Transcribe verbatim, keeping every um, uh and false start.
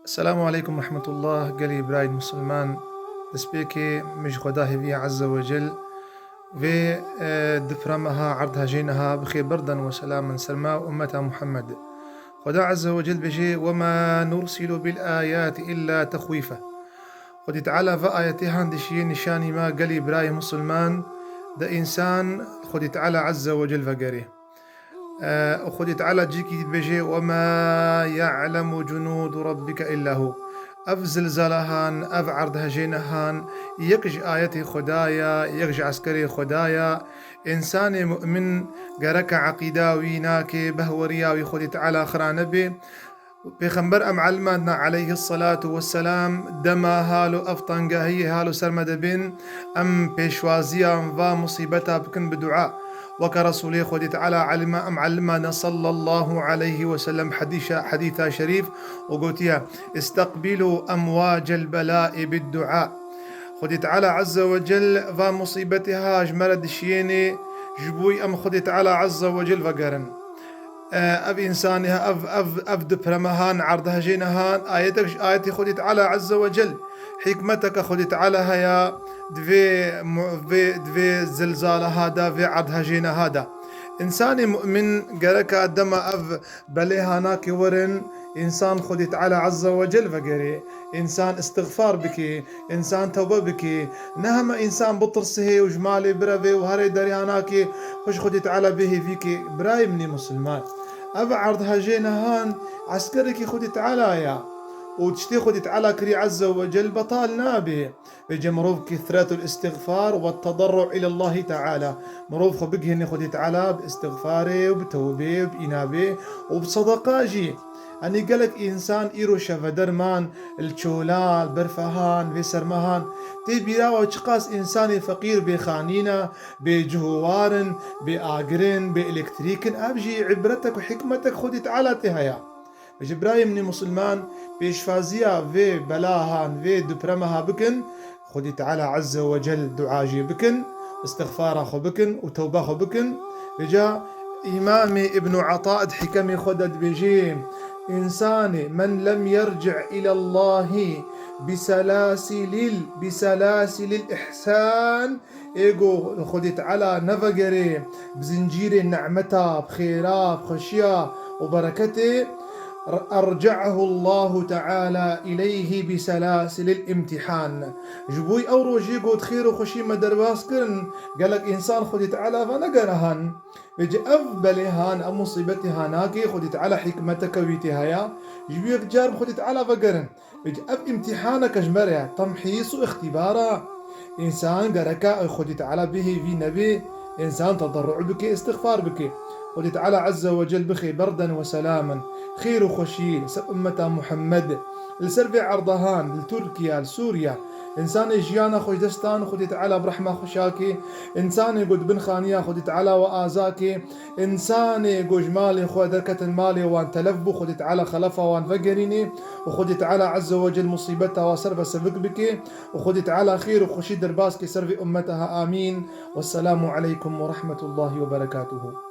Selamu aleykum rehmetullah, gelî birayên Musulman. Destpêkê min ji Xweda hêviya Azze ve Cel vê, e, difra meha, erdhejê niha bixê berden ve selamin ser me û ummeta Muhammed. Xweda Azze ve Cel bêjê: "Ve ma nursilu bil ayati illa texwîfe." Xwedî Teala ve ayetê han dişiyê nîşanî me gelî birayê Musulman, de însan Xwedî Teala Azze ve Cel vegerê. E, û Xwedî Teala cîkî dî dibêje: "Ve ma ya'lemu cunudu rabbike illa hu." Ev zilzalahan, ev erdhejênehan, yek ji ayetê Xweda ya, yek ji eskerê Xweda ya. Însanê mu'min gereka eqîda wî nake, behweriya wî Xwedî Teala xira nebe. Pêxember em elimandina aleyhisselatu vesselam, dema halo ev tengahiyê halo ser me dibin, em pêşwaziya va musîbeta bikin bi dua. Weke Resûlê Xwedî Teala elima, em elimandina sallallahu aleyhi ve sellem hedîşa, hedîta şerîf û gotiye: "İstakbilu emvacel belâi bid dua." Xwedî Teala Azze ve Cel va musîbetê ha ji me re dişiyênê, ji bo em Xwedî Teala Azze ve Cel vegerin. E, ev însanê, ev, ev, ev dipreme han, erdhejêne han, ayetek ji ayetê Xwedî Teala Azze ve Cel, hikmeteke Xwedî Teala heye, divê mu-, vê, divê zilzala ha de, vê erdhejêne ha de. Însanê mu'min gereka dema ev belê hanakê werin, însan Xwedî Teala Azze ve Cel vegerê, însan îstixfar bike, însan tewbe bike, ne hema însan bitirsihê û ji malê birevê û herê derê hanakê xwe ji Xwedî Teala bê hêvî ke. Birayê min ê Musulman, ev erdhejêne han eskerekî Xwedî Teala ya û tiştê Xwedî Teala kirî Azze ve Cel betal nabe. Vêce mirov kethretul îstixfar ve tedarru îlallahî Teala. Mirov xwe bigihîne Xwedî Teala bi îstixfarê û bi tewbê û bi înabê û bi sedeqa jî. Enî gelek însan îro şeveder man, li çola, li berfa han, vê serma han. Tê bîra we çiqas însanê feqîr bê xanîn e, bê cih û war in, bê agir in, bê elektrîk in, ev jî îbretek û hikmetek Xwedî Teala tê heye. Ji birayê min ê Musulman, pêşvaziya vê bela han, vê dipreme ha bikin, Xwedî Teala Azze ve Cel dua jê bikin, îstixfara xwe bikin û tewba xwe bikin. Vêca Îmamê Ibn Ata di hikemê xwe de dibêje: Însanê men lem yerci' ilallahî bi selasilil, bi selasilil ihsan, ê ku Xwedî Teala nevegerê bi zincîrê nemeta, bi xêra, bi xweşiya û bereketê, erce'ahu Allahu Teala ileyhi bi selasilil imtihan. Ji bo ew rojê ku di xêr û xweşî me derbas kirin, gelek însan Xwedî Teala venegere han. Vêce ev belê han, ev musîbetê hanakê Xwedî Teala hikmeteke wî tê heye. Ji bo yek car bi Xwedî Teala vegerin. Vêce ev îmtîhaneke ji me re ye, temhîs û îxtîbar e. Însan gereka Xwedî Teala bê hêvî nebe, însan tedarru bike, îstixfar bike. Xwedî Teala Azze ve Cel bixê berden ve selamin, xêr û xweşî li ser ummeta Muhammed, li ser vê erda han, li Tirkiye, li Sûriye. Însanê jiyana xwe ji dest dan, Xwedî Teala bi rehma xwe şakê. Însanê ku di bin xaniya Xwedî Teala we azakê. Însanê ku ji malê xwe derketin, malê wan telef bû, Xwedî Teala xelefa wan vegerînê û Xwedî Teala Azze ve Cel musîbeta wan ser ve sevik bike û Xwedî Teala xêr û xweşî derbas ke ser vê ummeta ha. Amîn. Wesselamu aleykum ve rahmetullahi ve berekatuhu.